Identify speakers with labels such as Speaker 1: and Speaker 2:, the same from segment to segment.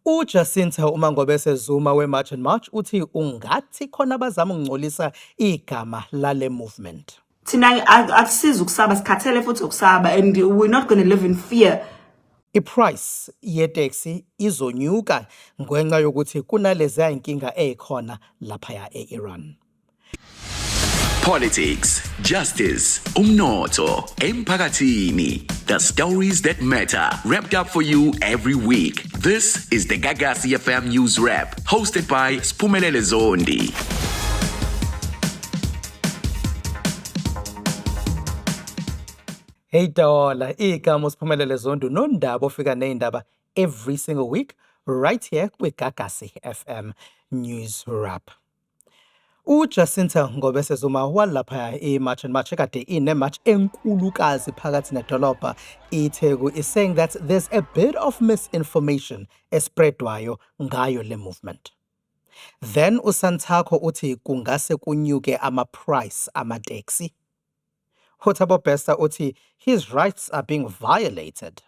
Speaker 1: UJacinta uMangobese Zuma we-March and March uthi ungathi khona abazama ukungcolisa igama lale movement.
Speaker 2: Thina akusizi ukusaba, sikhathele futhi ukusaba, and we're not going to live in fear.
Speaker 1: I-price yeteksi izonyuka ngenxa yokuthi kunaleziya inkinga ezikhona laphaya e-Iran.
Speaker 3: Politics, justice, umnotho, emphakathini. The stories that matter, wrapped up for you every week. This is the Gagasi FM News Wrap, hosted by Spumelele Zondi.
Speaker 1: Hey Dola, igama uSiphumelele Zondo nondaba ofika nezindaba every single week right here kwiGagasi FM News Wrap. UJacinta Ngobese Zuma walapha i-March and March ekade ine-march enkulukazi phakathi nedolobha iTheku is saying that there's a bit of misinformation espreadwayo ngayo le movement. Then uSantaco uthi kungase kunyuke ama-price amateksi. UThabo Bester uthi his rights are being violated.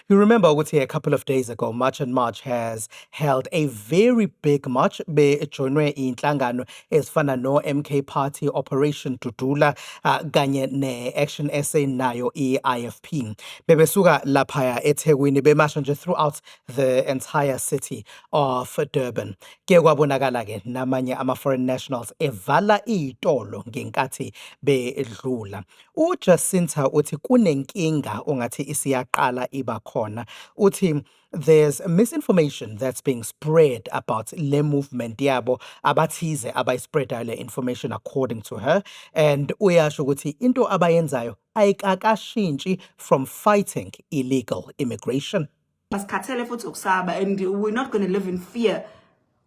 Speaker 1: You remember ukuthi a couple of days ago, March and March has held a very big march bejoinwe inhlangano ezifana no-MK Party, Operation Dudula, kanye ne-Action SA nayo i-IFP. Bebesuka laphaya eThekwini bemasha nje throughout the entire city of Durban. Kuye kwabonakala ke namanye ama-foreign nationals evala iy'tolo ngenkathi bedlula. UJacinta uthi kunenkinga ongathi isiyaqala iba khona. Uthi there's misinformation that's being spread about le movement yabo, abathize abayispreadayo le information according to her, and uyasho ukuthi into abayenzayo ayikakashintshi from fighting illegal immigration.
Speaker 2: Sikhathele futhi ukusaba, and we're not going to live in fear.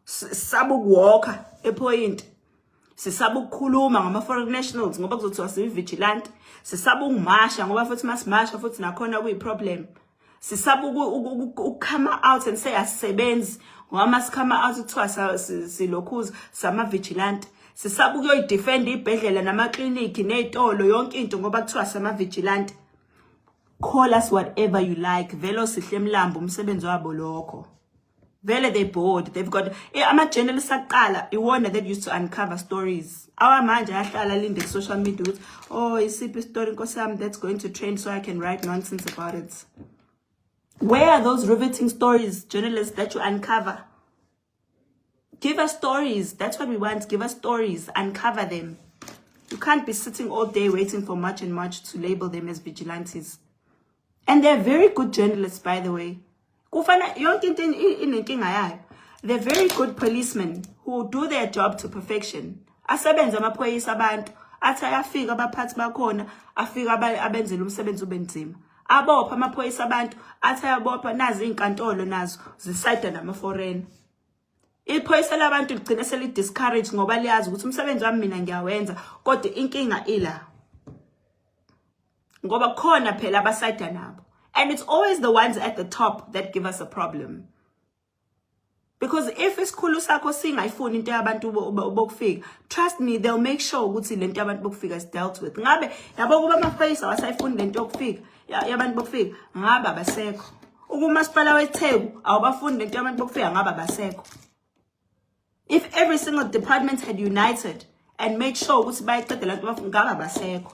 Speaker 2: Sisaba ukuwalka epoint, sisaba ukukhuluma ngama-foreign nationals ngoba kuzothiwa siyi-vigilante, sisaba ukumasha ngoba futhi masimasha futhi nakhona kuyi-problem, sisaba ukucome out and say asisebenzi ngoba masikhama out kuthiwa silokhuza sama-vigilante, sisaba ukuyoyidefenda iy'bhedlela namaklinikhi ney'tolo, yonke into, ngoba kuthiwa sama-vigilante. Call us whatever you like. Vele osihle mlambo umsebenzi wabo lokho. Vele they bored, they've got ama-journalists aqala iwona that used to uncover stories. Awamanje ayahlala alinde ku-social media ukuthi, oh, isiphi istory, nkosi yami, that's going to trend so I can write nonsense about it. Where are those riveting stories, journalists, that you uncover? Give us stories. That's what we want. Give us stories, uncover them. You can't be sitting all day waiting for March and March to label them as vigilantes. And they're very good journalists, by the way. Kufana yonke into inenkinga yayo. They're very good policemen who do their job to perfection. Asebenze amaphoyisa abantu, athi ayafika abaphathi bakhona, afika abenzela umsebenzi ube nzima. Abopha amaphoyisa abantu, athi ayabopha, nazi iy'nkantolo nazo zisayida nama-foreign. Iphoyisa labantu ligcine seli-discourage ngoba liyazi ukuthi umsebenzi wami mina ngiyawenza, kodwa inkinga ila ngoba khona phela abasayida nabo, and it's always the ones at the top that give us a problem, because if isikhulu sakho singayifuni into yabantu bokufika, trust me, they'll make sure ukuthi lento yabantu bokufika is dealt with. Ngabe yabo kuba amaphoyisa awasayifuni lento yokufika yabantu bokufika, ngabe abasekho. Ukumasipala weTheku awubafuni lento yabantu bokufika, ngabe abasekho. If every single department had united and made sure ukuthi bayiqede lento bafuna, ngabe abasekho.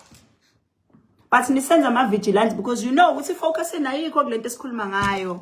Speaker 2: But nisenza ama-vigilante because you know ukuthi ifocus ayikho kulento esikhuluma ngayo.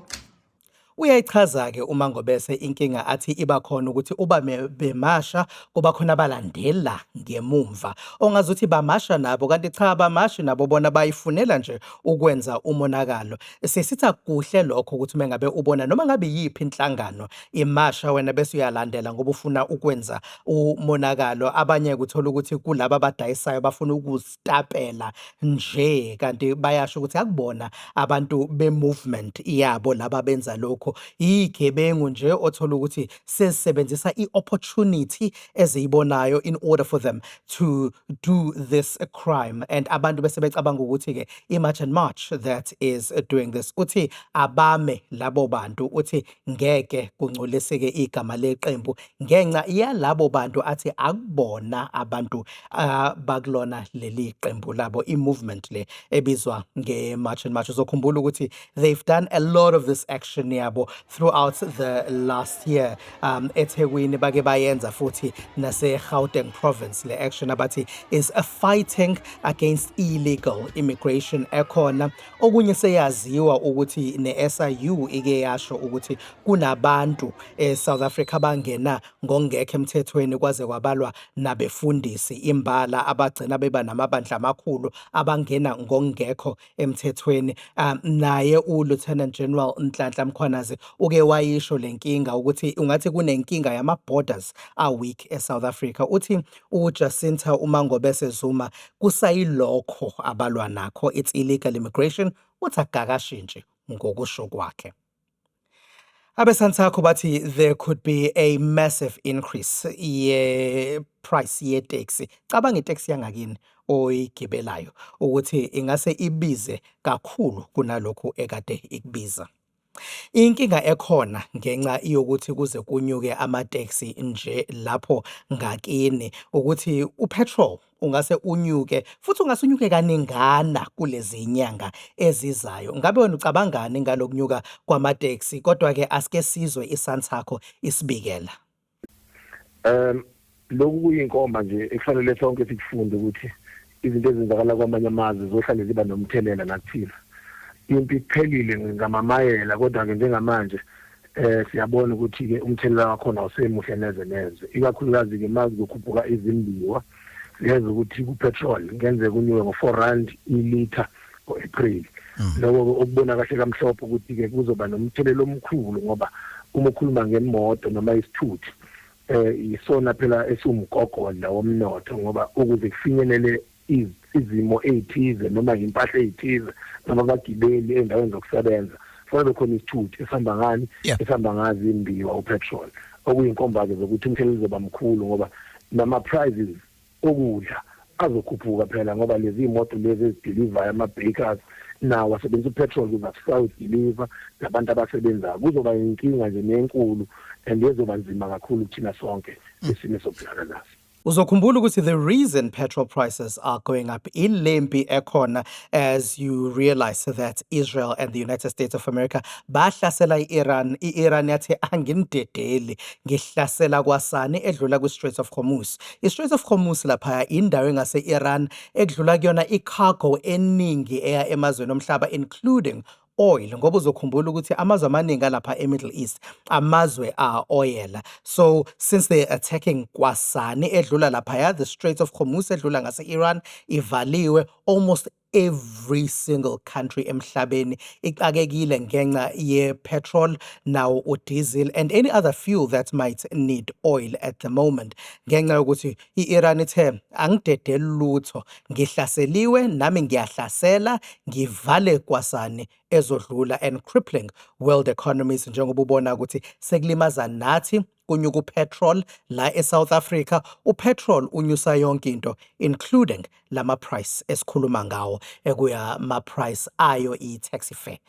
Speaker 1: Uyayichaza-ke uMangobese inkinga athi iba khona ukuthi uba bemasha kuba khona abalandela ngemumva ongazuthi bamasha nabo, kanti cha, bamashi nabo, bona bayifunela nje ukwenza umonakalo. Sesithi akukuhle lokho ukuthi uma ngabe ubona noma ngabe iyiphi inhlangano imasha, wena bese uyalandela ngoba ufuna ukwenza umonakalo. Abanye uthola ukuthi kulaba abadayisayo bafuna ukuzitapela nje, kanti bayasho ukuthi akubona abantu be-movement yabo laba benza lokhu. lokho. Igebengu nje othola ukuthi sezisebenzisa i-opportunity eziyibonayo in order for them to do this crime, and abantu bese becabanga ukuthi-ke i-March and March that is doing this. Uthi abame labo bantu, uthi ngeke kungcoliseke igama leqembu ngenxa yalabo bantu athi akubona abantu abakulona leli qembu labo, i-movement le ebizwa nge-March and March. Uzokhumbula ukuthi they've done a lot of this action yabo throughout the last year. EThekwini bake bayenza, futhi nase-Gauteng province, le action abathi is a fighting against illegal immigration ekhona. Okunye seyaziwa ukuthi ne-SIU ike yasho ukuthi kunabantu e-South Africa abangena ngokungekho emthethweni, kwaze kwabalwa nabefundisi imbala abagcina beba namabandla amakhulu abangena ngokungekho emthethweni. Naye u-Lieutenant General Nhlanhla Mkhwanazi uke wayisho le nkinga ukuthi ungathi kunenkinga yama-borders a-weak e-South Africa. Uthi uJacinta uMangobese Zuma kusayilokho abalwa nakho, it's illegal immigration, uthi akukakashintshi ngokusho kwakhe. AbeSantaco bathi there could be a massive increase ye price yeteksi. Cabanga iteksi yangakini oyigibelayo ukuthi ingase ibize kakhulu kunalokhu ekade ikubiza. Inkinga ekhona ngenxa yokuthi kuze kunyuke amateksi nje lapho ngakini ukuthi upetrol ungase unyuke, futhi ungase unyuke kaningana kulezi nyanga ezizayo. Ngabe wena ucabangani ngalokunyuka kwamateksi? Kodwa-ke asike sizwe iSantaco isibikela.
Speaker 4: Lokhu kuyinkomba nje ekufanele sonke sikufunde ukuthi izinto ezenzakala kwamanye amazwe zohlale ziba nomthelela nakuthina. Impi iphelile ngamamayela, kodwa-ke njengamanje siyabona ukuthi-ke umthelela wakhona awusemuhle neze neze, ikakhulukazi-ke uma kuzokhuphuka izimbiwa. Siyeza ukuthi ku-petrol kungenzeka unyuke ngo-R4 ilitha ngo-April. Lokho okubona kahle kamhlophe ukuthi-ke kuzoba nomthelela omkhulu, ngoba uma ukhuluma ngemoto noma isithuthi, isona phela esiwumgogodla womnotho, ngoba ukuze kufinyelele izimo ezithize noma impahla ezithize noma abagibeli endaweni zokusebenza, kufanele khona isithuthi esihamba ngani? Esihamba ngazi imbiwa, upetrol, okuyinkomba-ke zokuthi umthelela uzoba mkhulu, ngoba nama-prices okudla azokhuphuka phela, ngoba lezi imoto lezi ezidelivayo, ama-bakers nawo asebenzisa upetrol ukuze asawudeliver nabantu abasebenzayo. Kuzoba inkinga nje nenkulu and ezoba nzima kakhulu kuthina sonke esimo esobhekana naso.
Speaker 1: Uzokhumbula ukuthi the reason petrol prices are going up ilempi ekhona, as you realize that Israel and the United States of America bahlasela i-Iran. I-Iran yathi anginidedeli, ngihlasela kwasani edlula kwi-Straits of Hormuz. I-Straits of Hormuz lapha indawo engase-Iran ekudlula kuyona i-cargo eningi eya emazweni omhlaba, including oil, ngoba uzokhumbula ukuthi amazwe amaningi alapha e-Middle East amazwe a-oyela. So since they're attacking kwasani edlula laphaya, the Straits of Hormuz edlula ngase-Iran ivaliwe, almost every single country emhlabeni ixakekile ngenxa ye-petrol, nawo udiesel and any other fuel that might need oil at the moment, ngenxa yokuthi i-Iran ithe angidedeli lutho, ngihlaseliwe nami ngiyahlasela, ngivale kwasani ezodlula, and crippling world economies, njengoba ubona ukuthi sekulimaza nathi, kunyuka upetrol la eSouth Africa. Upetrol unyusa yonke into, including lama price esikhuluma ngawo ekuya ma price ayo i-taxi fare.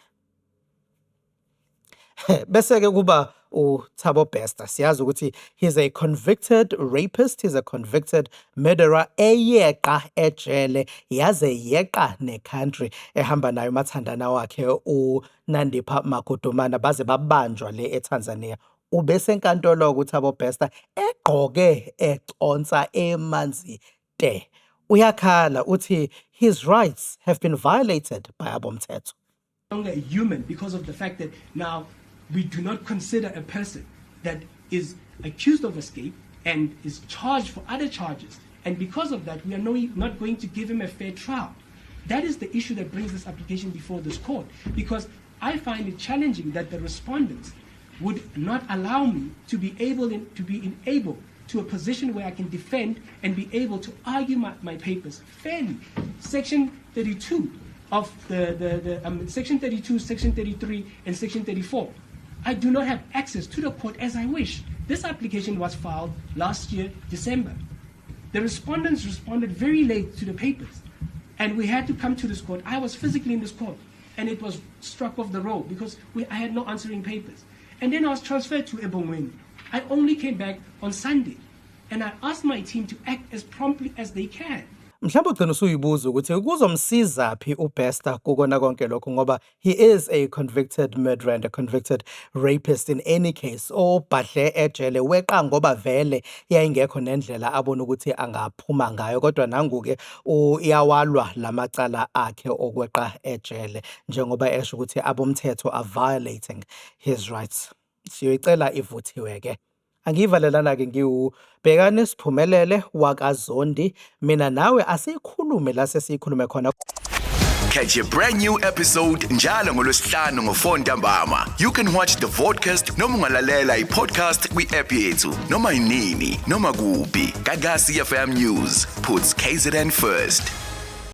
Speaker 1: Bese ke kuba uThabo Bester. Siyazi ukuthi he's a convicted rapist, he's a convicted murderer eyeqa ejele, yaze yeqa necountry ehamba nayo mathandana wakhe uNandipha Magudumana, baze babanjwa le eTanzania. Ubesenkantolo uThabo Bester egqoke econsa emanzi te. Uyakhala, uthi his rights have been violated by abomthetho.
Speaker 5: Longer a human because of the fact that now we do not consider a person that is accused of escape and is charged for other charges. And because of that, we are not going to give him a fair trial. That is the issue that brings this application before this court, because I find it challenging that the respondents would not allow me to be enabled to a position where I can defend and be able to argue my papers fairly. Section 32 of the Section 32, Section 33, and Section 34. I do not have access to the court as I wish. This application was filed last year, December. The respondents responded very late to the papers, and we had to come to this court. I was physically in this court, and it was struck off the roll because I had no answering papers. And then I was transferred to Ebongweni. I only came back on Sunday, and I asked my team to act as promptly as they can.
Speaker 1: Mhlawumbe ugcina usuyibuza ukuthi kuzomsiza phi uBester kukona konke lokho, ngoba he is a convicted murderer and a convicted rapist in any case, obhadle ejele weqa ngoba vele yayingekho nendlela abona ukuthi angaphuma ngayo. Kodwa nangu-ke uyawalwa lamacala akhe okweqa ejele, njengoba esho ukuthi abomthetho are violating his rights. Siyoyicela ivuthiwe-ke. Angiyivalelana-ke, ngiwubhekane Siphumelele wakaZondi. Mina nawe asiyikhulume la sesiyikhulume khona.
Speaker 3: Catch a brand new episode njalo ngolwesihlanu ngo-4 ntambama. You can watch the vodcast noma ungalalela i-podcast kwi-app yethu noma inini noma kuphi. Gagasi FM News puts KZN first.